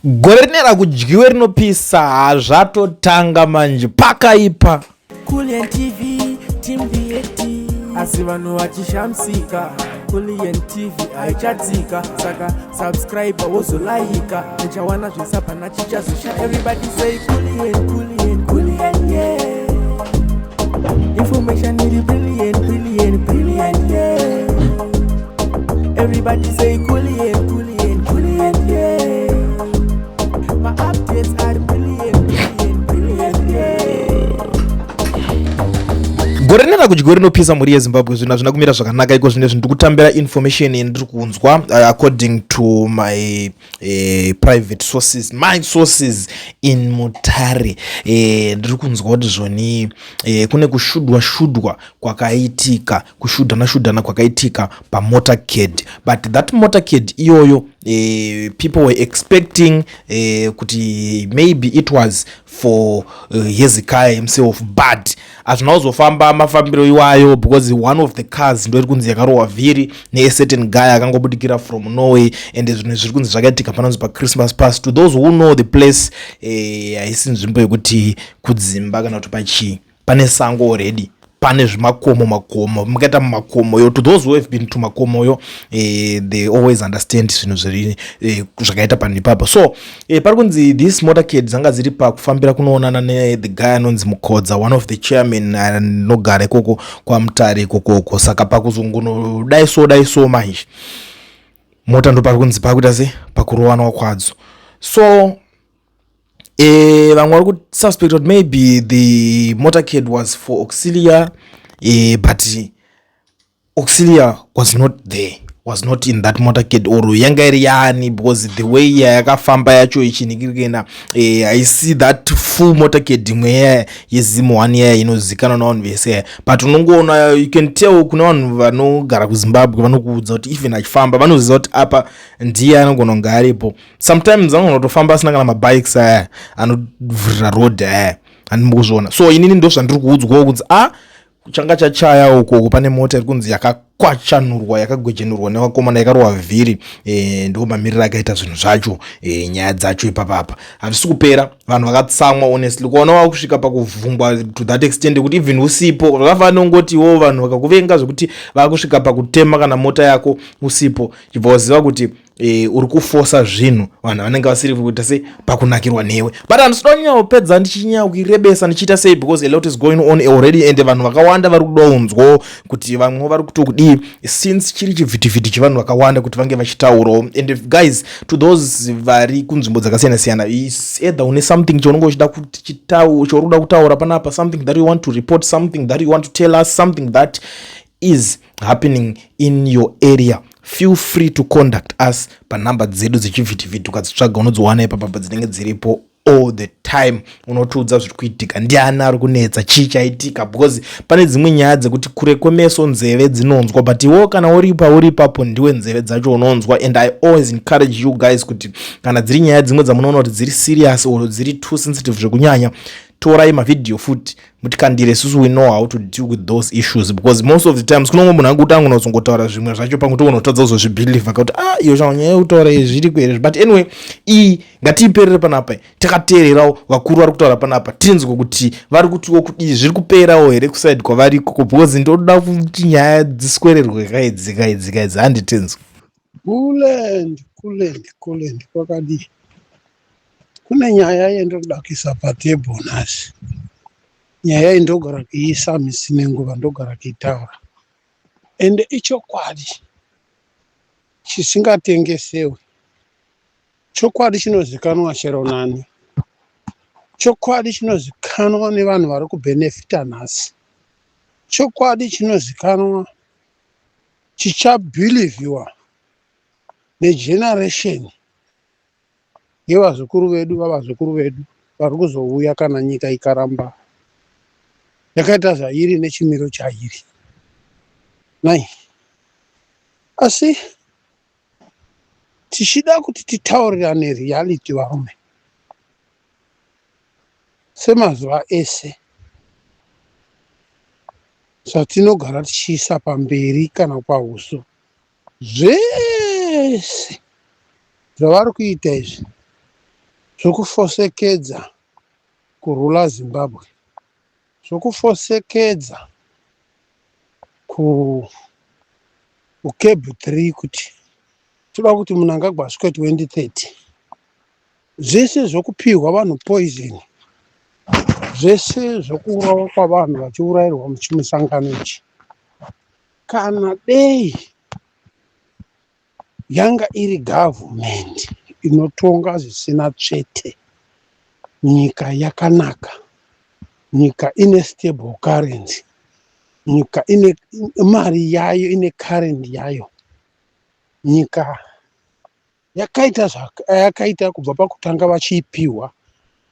Gore rinera kudyiwe rinopisa, hazvatotanga manje, pakaipa. Kulian TV, Team VAT. Asi vanhu vachishamisika, Kulian TV haichatsika. Saka subscribe, wozolaika, uchawana zvisapana chichazosha. Everybody say Kulian, Kulian, Kulian, yeah. Information iri brilliant, brilliant, brilliant, yeah. Everybody say Kulian, Kulian, Kulian, yeah. My updates are brilliant, brilliant, brilliant, yeah. Gore rinera kudyiwe rinopisa, mhuri yeZimbabwe. Zvinhu hazvina kumira zvakanaka iko zvinezvi. Ndiri kutambira information yandiri kunzwa according to my private sources, my sources in Mutare. Ndiri kunzwa kuti zvoni kune kushudwa shudwa kwakaitika, kushudhana shudhana kwakaitika pamotorcade, but that motorcade iyoyo, people were expecting kuti maybe it was for Hezekiah himself, but hazvina kuzofamba mafambiro iwayo because one of the cars ndo iri kunzi yakarohwa vhiri neacertain guy akangobudikira from Norway, and zvinhu zviri kunzi zvakaitika panonzi paChristmas Pass. To those who know the place, haisi nzvimbo yekuti kudzimba kana kuti pachii, pane sango already, pane zvimakomo makomo, mukaita mumakomoyo. To those who have been to makomoyo, they always understand zvinhu zviri zvakaita panhu ipapo. So pari kunzi this motorcade dzanga dziri pakufambira kunoonana nethe guy anonzi Mukodza, one of the chairman anogara ikoko kwaMutare ikokoko. Saka pakuzongonodai so dai so manje mota ndo pari kunzi pakuita se pakurovanwa kwadzo. So vamwe vari kususpect kuti maybe the motorcade was for Auxilia, but Auxilia was not there, was not in that motorcade, or yanga iri yani, because the way yayakafamba yacho ichinikirikena, I see that full motorcade imwe yaya yeZim one yaya inozivikanwa navanhu vese, but unongoona, you can tell kune vanhu vanogara kuZimbabwe vanokuudza kuti even achifamba vanoziva kuti apa ndiye anogona kunge aripo. Sometimes anogona kutofamba asina kana mabikes aya anovhurira road aya, handimukuzviona. So inini ndo zvandiri kuudzwawo kunzi a changa chachaya ukoko, pane mota iri kunzi yakakwachanurwa, yakagwejenurwa nevakomana, yakarohwa vhiri. Ndo mamiriro akaita zvinhu zvacho. Nyaya dzacho ipapapa hazvisi kupera. Vanhu vakatsamwa, honestly, kuona wakusvika pakuvhungwa to that extent kuti even usipo, zvakafanira kungotiwo vanhu vakakuvenga zvekuti vakusvika pakutema kana mota yako usipo, chibva waziva kuti uri kufosa zvinhu, vanhu vanenge vasiri kuita sei pakunakirwa newe. But handisida kunyanya ndichinyanya kuirebesa ndichiita sei, because a lot is going on already and vanhu vakawanda vari kuda kunzwawo kuti vamwe vari kutokudii, since chiri chivhitivhiti chevanhu vakawanda kuti vange vachitaurawo. And guys, to those vari kunzvimbo dzakasiyana siyana, either une something chaunenge uchida kuti chauri kuda kutaura panapa, something that you want to report, something that you want to tell us, something that is happening in your area, feel free to contact us panhamba dzedu dzechivhitivhiti. Ukadzitsvaga unodziwana ipapapa, dzinenge dziripo all the time. Unotiudza zviri kuitika, ndiani ari kunetsa, chii chaitika, because pane dzimwe nyaya dzekuti kure kwemeso nzeve dzinonzwa, but iwo kana uripa uri ipapo ndiwe nzeve dzacho unonzwa. And I always encourage you guys kuti kana dziri nyaya dzimwe dzamunoona kuti dziri serious or dziri too sensitive zvekunyanya, torai mavhidhiyo futi mutikandire. Isusu we know how to deal with those issues, because most of the times kunongo munhu anguti angonozongotaura zvimwe zvacho, pamwe togonotadza kuzozvibhilivha kuti ah, iyo nyaya yekutaura izvi zviriko here. But anyway, iyi ngatiiperere panapa, takateererawo vakuru vari kutaura panapa, tinzwe kuti vari kutiwo kudii, zviri kuperawo here kuside kwavari ikoko, because ndoda kuti nyaya dziswererwe kaidzi kaidzi kaidzi, handitinzwe. Kuland, Kuland, Kuland, kwakadii? Kune nyaya yendoda kuisa patebho nhasi. Nyaya iyi ndogara kuiisa misi nenguva, ndogara kuitaura. Ende ichokwadi chisingatengesewi. Chokwadi chinozikanwa chero nani. Chokwadi chinozikanwa nevanhu vari kubhenefita nhasi. Chokwadi chinozikanwa chichabhilivhiwa negeneration yevazukuru vedu, vavazukuru vedu vari kuzouya kana nyika ikaramba yakaita zvairi nechimiro chairi nai. Asi tichida kuti titaurirane reality, varume, semazuva ese zvatinogara tichiisa pamberi kana pahuso, zvese zvavari kuita izvi. Zvokufosekedza kurula Zimbabwe, zvokufosekedza ku kuCAB 3 kuti toda kuti Mnangagwa asvike 2030, zvese zvokupihwa vanhu poison, zvese zvokuurawa kwavanhu vachiurayirwa muchimusangano ichi. Kana dei yanga iri gavhumendi inotonga zvisina tsvete, nyika yakanaka, nyika ine stable currency, nyika ine mari yayo, ine current yayo, nyika yakaita zvayakaita kubva pakutanga vachiipihwa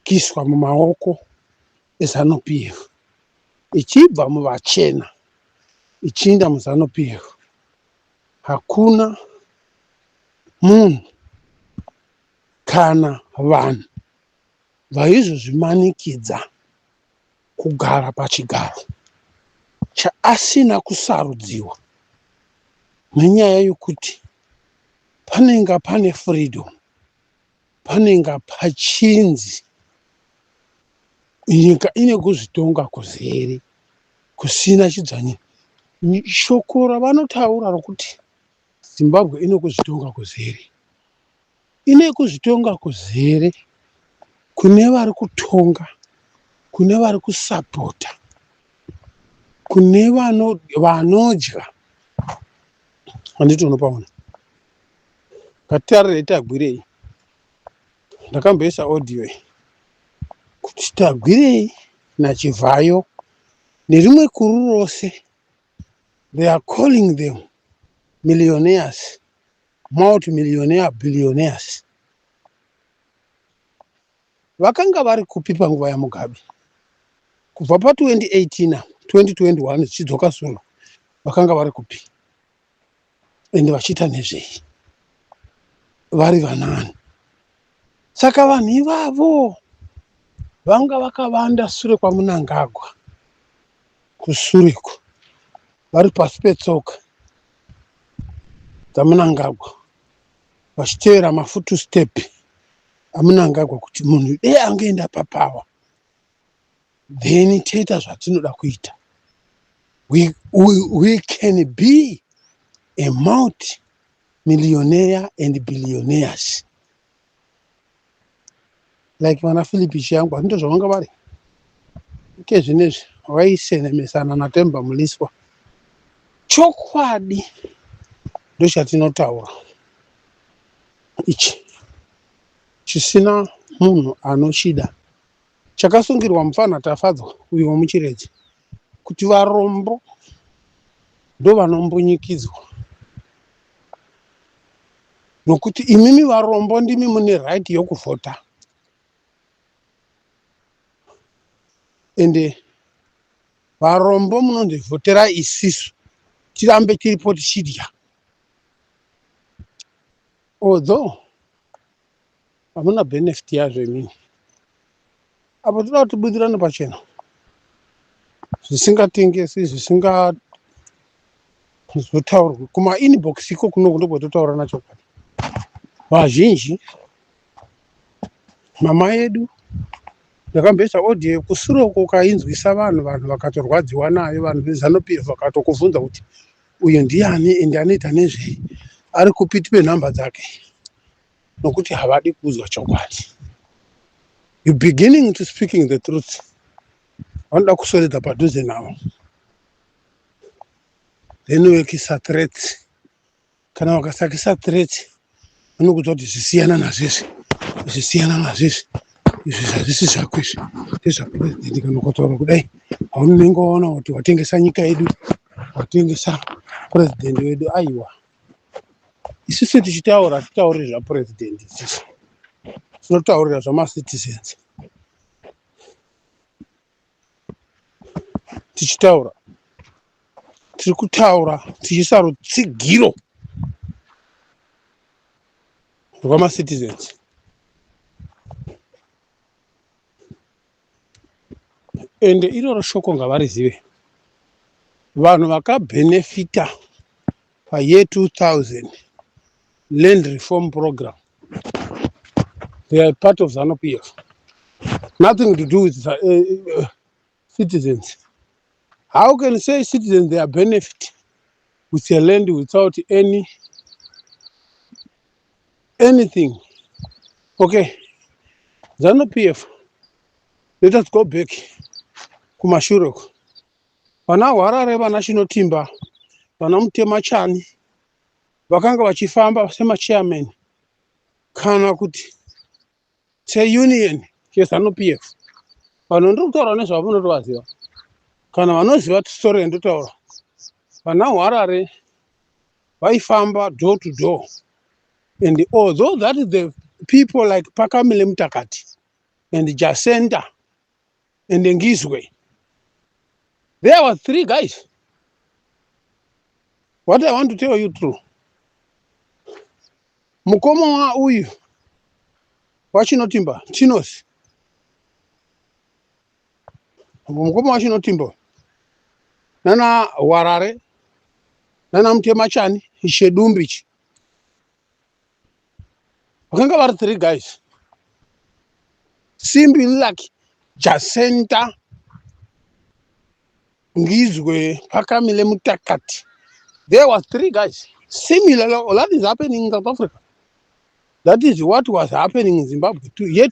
kuiswa mumaoko eZanu PF, ichibva muvachena ichiinda muZanu PF. Hakuna munhu kana vanhu vaizozvimanikidza kugara pachigaro chaasina kusarudziwa nenyaya yokuti panenge pane freedom, panenge pachinzi nyika ine kuzvitonga kuzere kusina chidzvanyiriro. Shoko ravanotaura rokuti Zimbabwe ine kuzvitonga kuzere, ine kuzvitonga kuzere kune vari kutonga, kune vari kusapota, kune vanodya. Handiti unopaona? Ngatitarire Tagwirei. Ndakamboisa audio iyi kuti Tagwirei naChivhayo nerimwe kuru rose, they are calling them millionaires, multi-millionaire, billionaires. Vakanga vari kupi panguva yaMugabe? Kubva pa2018, 2021 zvichidzoka sure, vakanga vari kupi ende vachiita nezvei, vari vanani? Saka vanhu ivavo vanga vakavanda sure kwaMnangagwa, kusureko vari pasi petsoka dzaMnangagwa, vachitevera mafootstep aMnangagwa kuti munhu dei angoenda papower, then toita zvatinoda kuita. We can be a multi millionaire and billionaires like vana Philip Chiyangwa. Ndizvo zvavanga vari ike zvinezvi, vaisenemesana naTemba Mliswa. Chokwadi ndochatinotaura ichi, chisina munhu anochida, chakasungirwa mufana Tafadzwa uyu wemuChiredzi kuti varombo ndo vanombunyikidzwa, nokuti imimi varombo ndimi mune right yokuvhota. Ende varombo munondivhotera isisu tirambe tiripo tichidya, although hamuna benefit yazvo imini. Apo toda kuti tibudirane pachena, zvisingatengesi, zvisingazotaurwi kumainbox iko kunoku, ndokwatotaura nachokwadi. Vazhinji mama yedu, ndakamboisa audio kusure uko, ukainzwisa vanhu, vanhu vakatorwadziwa nayo. Vanhu veZanu PF vakatokubvunza kuti uyu ndiani ende anoita nezvei, ari kupi, tipe nhamba dzake, nokuti havadi kuudzwa chokwadi. You beginning to speaking the truth, vanoda kuswededza padhuze navo, then wekisa threats. Kana vakasakisa threats, vanokudza kuti zvisiyana nazvezvi, zvisiyana nazvezvi, izvi zvazvisi zvako, izvi ndezvapurezidendi. Kana ukataura kudai, haunenge waona kuti watengesa nyika yedu, watengesa purezidendi wedu. Aiwa, isusu tichitaura hatitauri zvapurezidendi, isusu tinotaurira zvamacitizens. Tichitaura, tiri kutaura tichiisa rutsigiro rwamacitizens. Ende iroro shoko ngavarizive vanhu vakabhenefita payear 2000 land reform program. They are part of ZANU PF, nothing to do with citizens. How can you say citizens, they are benefit with a land without anything? Okay, ZANU PF, let us go back kumashure uko. Vana Hwarare, vana Chinotimba, vana Mutema Chani vakanga vachifamba semachairman kana kuti seunion yeZANU PF. Vanhu ndiri kutaura nezvavo munotovaziva kana vanoziva story yandotaura. Vana Hwarare vaifamba door to door, and although that is the people like Pakamile Mutakati and Jacenta and Ngizwe, there were three guys. What I want to tell you true, mukoma uyu waChinotimba, Chinos, mukoma waChinotimba nana Hwarare nana Mutema Chani Chedumbichi vakanga vari three guys, simbi like Jacenta, Ngizwe, Pakamile Mutakati. There was three guys similar. That is happening in South Africa. That is what was happening in Zimbabwe year.